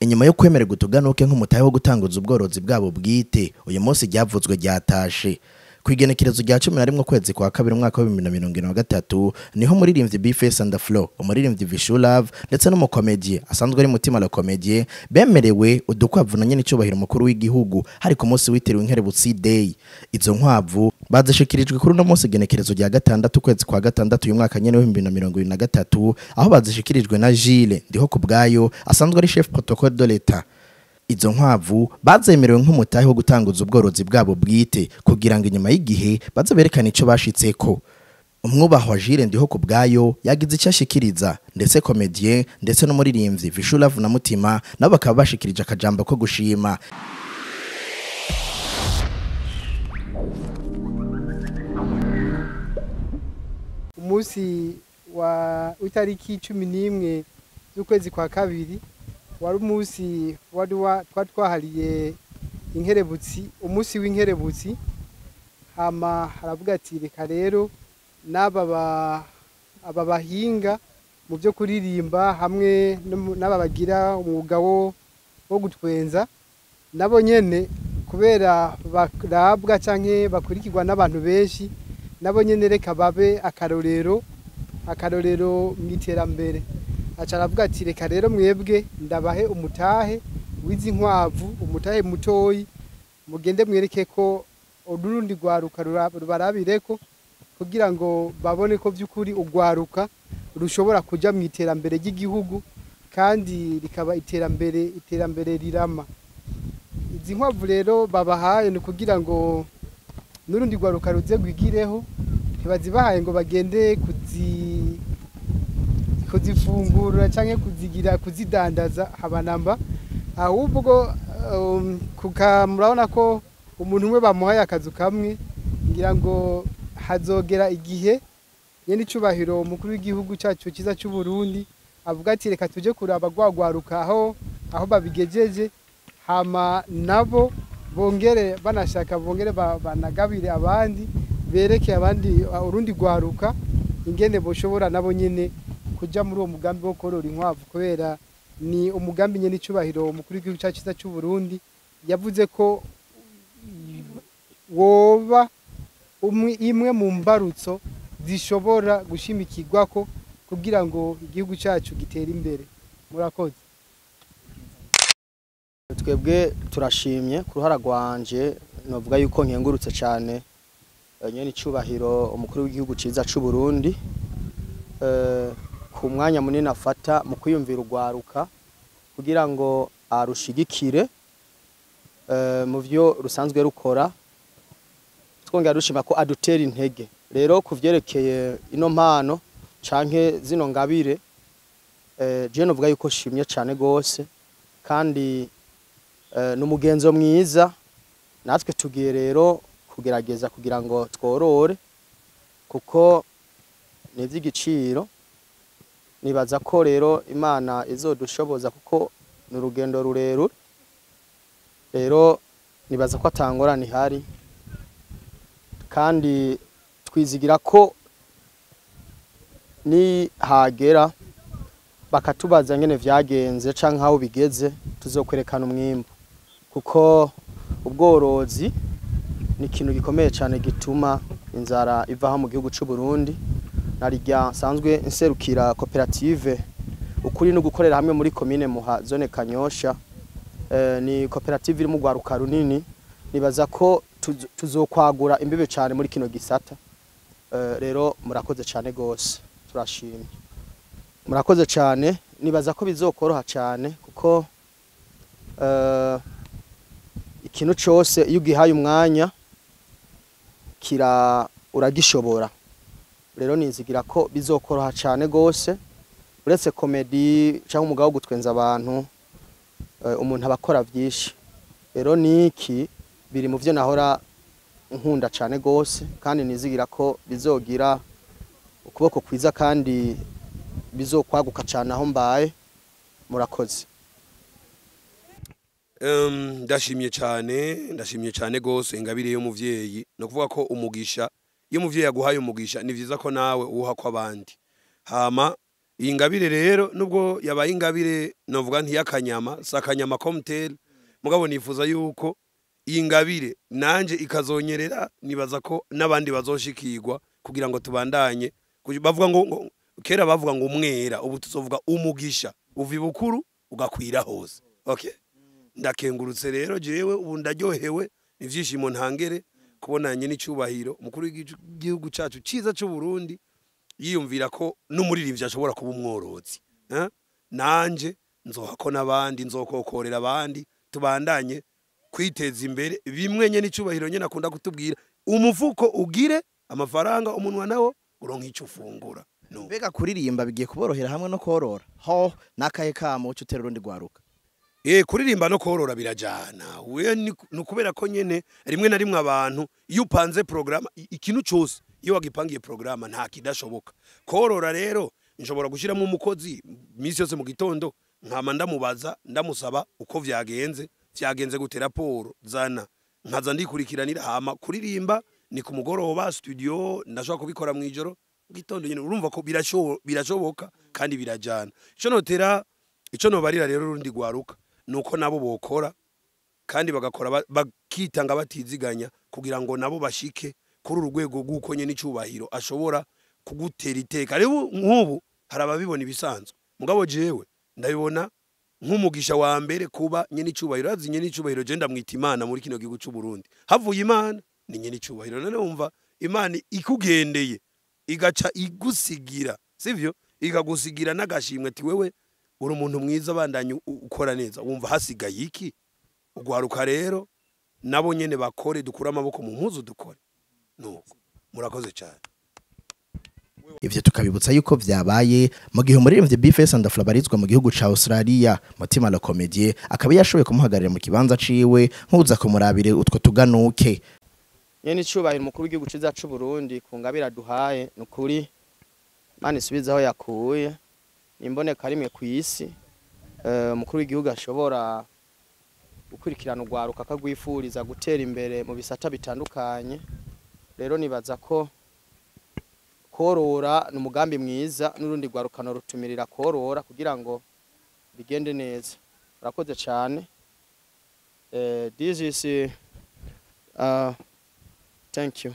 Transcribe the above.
Inyuma yo kwemererwa utuganuke nk'umutahe wo gutanguza ubworozi bwabo bwite, uyu munsi ryavuzwe ryatashe. Kw'igenekerezo rya 11 ukwezi kwa kabiri umwaka wa 2023 niho umuririmbyi B-Face and the Flow, umuririmbyi Vishu Love ndetse n'umukomedie asanzwe ari Mutima la Comedie bemerewe udukwavu na nyene icubahiro mukuru w'igihugu hari ku munsi witiriwe Inkerebutsi Day. Izo nkwavu bazishikirijwe kuri uno munsi igenekerezo rya 6 ukwezi kwa 6 uyu mwaka nyene wa 2023, aho bazishikirijwe na Gilles Ndiho kubwayo asanzwe ari chef protocole de l'État. Izo nkwavu bazemerewe nk'umutahe wo gutanguza ubworozi bwabo bwite kugira ngo inyuma y'igihe baze berekane ico bashitseko. Umwubahwa Gilles Ndiho kubwayo yagize icyo ashikiriza, ndetse comedien ndetse n'umuririmbyi Vishu Love na Mutima nabo bakaba bashikirije akajambo ko gushima. Umunsi wa itariki 11 z'ukwezi kwa kabiri wari umunsi wari twahariye inkerebutsi, umunsi w'inkerebutsi. Hama haravuga ati reka rero n'aba aba bahinga mu byo kuririmba hamwe n'aba bagira umwuga wo gutwenza nabo nyene, kubera barabwa canke bakurikirwa n'abantu benshi, nabo nyene reka babe akarorero mu iterambere. Aca aravuga ati reka rero mwebwe ndabahe umutahe w'izi nkwavu, umutahe mutoyi, mugende mwereke ko urundi rwaruka rubarabireko kugira ngo babone ko by'ukuri urwaruka rushobora kuja mu iterambere ry'igihugu kandi rikaba iterambere rirama. Izi nkwavu rero babahaye ni kugira ngo n'urundi rwaruka ruze rwigireho, ntibazibahaye ngo bagende kuzifungura canke kuzigira kuzidandaza habanamba, ahubwo murabona ko umuntu umwe bamuhaye akazu kamwe, ngira ngo hazogera igihe nyene icubahiro umukuru w'igihugu cyacu cyiza cy'u Burundi avuga ati reka tuje kuraba gwagwaruka aho babigejeje, hama nabo bongere banashaka bongere banagabire abandi, bereke abandi urundi gwaruka ingene boshobora nabo nyene kuja muri uwo mugambi wo korora inkwavu, kubera ni umugambi nyene icubahiro umukuru w'igihugu cyacu cyiza cy'u Burundi yavuze ko woba imwe mu mbarutso zishobora gushimikirwako kugira ngo igihugu cyacu gitere imbere. Murakoze. Twebwe turashimye ku ruhara rwanje, novuga yuko nkengurutse cyane nyene icubahiro umukuru w'igihugu cyiza cy'u Burundi ku mwanya munini afata mu kwiyumvira urwaruka kugira ngo arushigikire mu byo rusanzwe rukora, twongera rushima ko adutera intege. Rero kuvyerekeye ino mpano canke zino ngabire, je novuga yuko shimye cyane gose, kandi n'umugenzo mwiza. Natwe tugiye rero kugerageza kugira ngo tworore, kuko ni ivy'igiciro. Nibaza ko rero Imana izodushoboza kuko ni urugendo rurerure. Rero nibaza ko atangorane ihari, kandi twizigira ko ni hagera bakatubaza ngene vyagenze canke aho bigeze, tuzokwerekana umwimbu, kuko ubworozi ni ikintu gikomeye cyane gituma inzara ivaho mu gihugu cy'u Burundi. Narirya nsanzwe nserukira koperative ukuri no gukorera hamwe muri commune Muha zone Kanyosha. Ni koperative iri mu rwaruka runini, nibaza ko tuzokwagura imbibe cyane muri kino gisata. Rero murakoze cyane gose, turashimye, murakoze cyane. Nibaza ko bizokoroha cyane kuko ikintu cyose iyo ugihaye umwanya kira uragishobora. Rero nizigira ko bizokoroha cyane gose, uretse komedi cyangwa umugabo wo gutwenza abantu, umuntu abakora byinshi. Rero niki biri mu byo nahora nkunda cyane gose, kandi nizigira ko bizogira ukuboko kwiza kandi bizokwaguka cyane aho mbaye. Murakoze. Ndashimye cyane, ndashimye cyane gose ingabire y'umuvyeyi. No kuvuga ko umugisha, iyo umuvyeyi aguhaye umugisha ni vyiza ko nawe uha ko abandi. Hama Iyi ngabire rero nubwo yabaye ingabire novuga ntiyakanyama, sakanyama comtel, mugabo nifuza yuko iyi ngabire nanje ikazonyerera, nibaza ko n'abandi bazoshikirwa kugira ngo tubandanye. Bavuga ngo kera bavuga ngo umwera, ubu tuzovuga umugisha uva ibukuru ugakwira hose. Okay, ndakengurutse rero jewe ubu ndaryohewe, ivyishimo ntangere kubonanye n'icubahiro umukuru w'igihugu cacu ciza c'u Burundi yiyumvira ko n'umuririmbyi ashobora kuba umworozi. Nanje nzohako n'abandi, nzokokorera abandi, tubandanye kwiteza imbere. Bimwe nye n'icubahiro nye nakunda kutubwira, umufuko ugire amafaranga, umunwa nawo uronka ico ufungura. No. Mbega kuririmba bigiye kuborohera hamwe no korora, ho nakahe kamo uca utera urundi rwaruka? Kuririmba no korora birajana. We ni kubera ko nyene rimwe na rimwe abantu iyo upanze program, ikintu cyose iyo wagipangiye program nta kidashoboka. Korora rero nshobora gushiramo umukozi misi yose mu gitondo, nkama ndamubaza, ndamusaba uko vyagenze, vyagenze gute, raporo zana, nkaza ndikurikiranira. Hama kuririmba ni ku mugoroba, studio ndashobora kubikora mu ijoro, mu gitondo nyene. Urumva ko birashoboka kandi birajana. Ico notera, ico nobarira rero urundi rwaruka nuko nabo bokora kandi bagakora bakitanga batiziganya kugira ngo nabo bashike kuri uru rwego rw'uko nyene icubahiro ashobora kugutera iteka. Rero nk'ubu hari ababibona ibisanzwe, mugabo jewe ndabibona nk'umugisha wa mbere kuba nyene icubahiro. Azi nyene icubahiro je ndamwita Imana muri kino gihugu c'u Burundi. Havuye Imana ni nyene icubahiro. None wumva Imana ikugendeye igaca igusigira, sivyo? Ikagusigira n'agashimwe ati wewe uri umuntu mwiza, bandanye ukora neza. Wumva hasigaye iki? Ugwaruka rero nabo nyene bakore, dukure amaboko mu mpuzu dukore. Nuko murakoze cyane. Ivyo tukabibutsa yuko vyabaye mu gihe umuririmbyi Bface and Fla barizwa mu gihugu ca Australia. Mutima la Comedie akaba yashoboye kumuhagararira mu kibanza ciwe nkuza kumurabire utwo tuganuke. Nyene icubahiro umukuru w'igihugu ciza c'u Burundi ku ngabire aduhaye, nukuri Imana isubize aho yakuye, imboneka rimwe ku isi. Umukuru w'igihugu ashobora gukurikirana urwaruka akagwifuriza gutera imbere mu bisata bitandukanye. Rero nibaza ko korora ni umugambi mwiza, n'urundi rwarukano rutumirira korora kugira ngo bigende neza. Urakoze cyane. This is thank you.